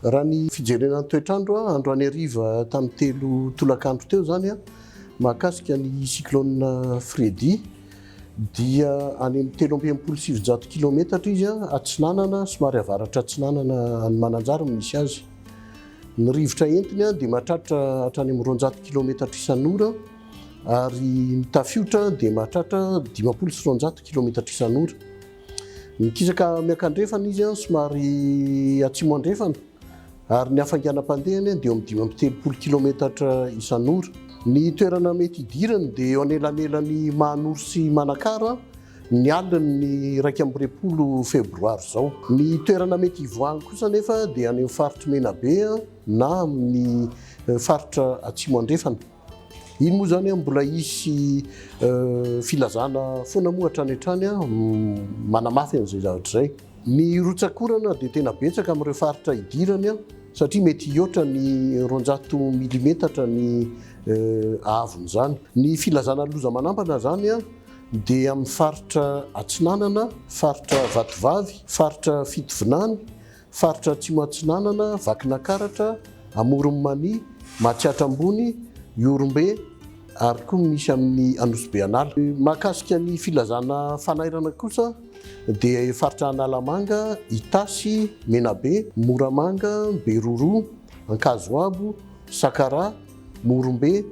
Raha ny fijerena ny toetr'andro androany hariva tamin'ny 3 tolakandro teo izany mahakasika ny cyclone Freddy dia any amin'ny 963 kilometatra izy atsinanana somary avaratra atsinanana any Mananjary no misy azy. Ny rivotra entiny dia mahatratra hatrany amin'ny 200 kilometatra isan'ora ary ny tafiotra dia mahatratra 250 kilometatra isan'ora. Mikisaka miankandrefana izy somary atsimo andrefana ary ny hafainganam-pandehany dia eo amin'ny 35 kilometatra isan'ora. Ny toerana mety hidirany dia eo anelanelan'i Mahanoro sy Manakara ny alin'ny 21 febroary izao. Ny toerana mety hivoahany kosa anefa dia any amin'ny faritr'i Menabe na amin'ny faritra atsimo andrefana. Iny moa izany mbola hisy filazana foana moa hatrany hatrany manamafy an'izay zavatra izay. Ny rotsak'orana dia tena betsaka amin'ireo faritra idirany satria mety hihoatra ny 200 milimetatra ny haavon'izany. Ny filazana loza manampana izany dia amin'ny faritra Atsinanana, faritra Vatovavy, faritra Fitovinany, Faritra Atsimo Atsinanana, Vakinakaratra, Amoron'i Mania, Matsiatra Ambony, Ihorombe ary koa misy amin'ny Anosibe An'ala. Mahakasika ny filazana fanairana kosa dia faritra Analamanga, Itasy, Menabe, Moramanga, Beroroha, Ankazoabo, Sakaraha, Morombe,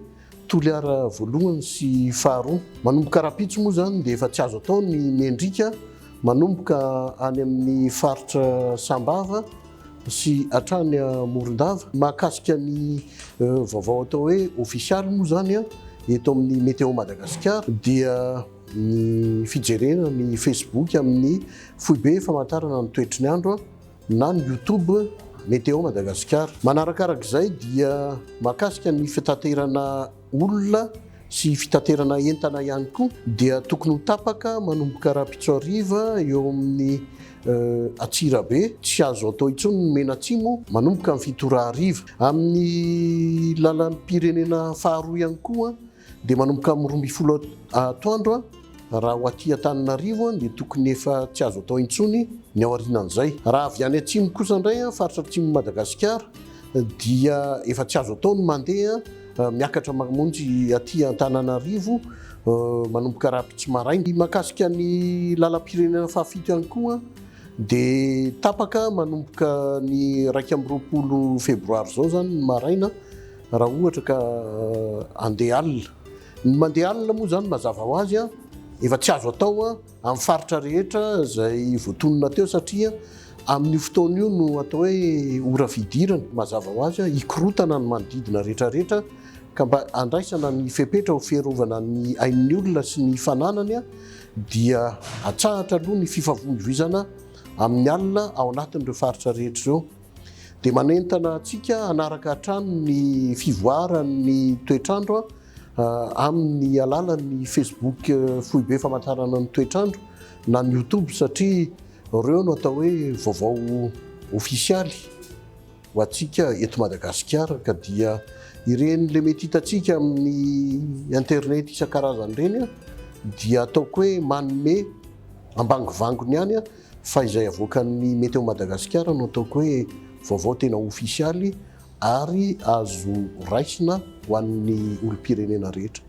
Toliara voalohany sy faharoa. Manomboka rahampitso moa izany dia efa tsy azo atao ny miendrika manomboka any amin'ny faritra Sambava sy hatrany Morondava. Mahakasika ny vaovao atao hoe ofisialy moa izany eto amin'ny Météo Madagasikara dia ny fijerena ny Facebook amin'ny foibe famantarana ny toetry ny andro na ny YouTube Météo Madagasikara. Manarakarak'izay dia mahakasika ny fitaterana olona sy fitaterana entana ihany koa dia tokony ho tapaka manomboka rahampitso hariva eo amin'ny Antsirabe, tsy azo atao intsony ny Menatsimo manomboka amin'ny 7 ora hariva. Amin'ny lalam-pirenena faharoa ihany koa dia manomboka amin'ny 12 atoandro raha ho aty Antananarivo dia tokony efa tsy azo atao intsony ny ao aorianan'izay. Raha avy any atsimo kosa indray, faritra atsimon'i Madagasikara, dia efa tsy azo atao ny mandeha miakatra mamonjy aty Antananarivo manomboka rahampitso maraina. Mahakasika ny lalam-pirenena fahafito ihany koa dia tapaka manomboka ny 21 febroary izao izany ny maraina raha ohatra ka handeha alina. Ny mandeha alina moa izany mazava ho azy efa tsy azo atao amin'ny faritra rehetra izay voatonona teo satria amin'io fotoana io no atao hoe ora fidirana. Mazava ho azy hikorotana ny manodidina rehetrarehetra ka mba handraisana ny fepetra ho fiarovana ny ain'ny olona sy ny fananany dia atsahatra aloha ny fifavoivoizana amin'ny alina ao anatin'ireo faritra rehetra ireo. Dia manentana antsika hanaraka hatrany ny fivoaran'ny toetr'andro amin'ny alalan'ny Facebook Foibe Famantarana ny Toetr'andro na ny YouTube satria ireo no atao hoe vaovao ofisialy ho antsika eto Madagasikara ka dia ireny le mety hitantsika amin'ny internet isan-karazany ireny dia ataoko hoe manome ambangovangony ihany fa izay avoakan'ny Météo Madagasikara no ataoko hoe vaovao tena ofisialy ary azo raisina ho an'ny olom-pirenena rehetra.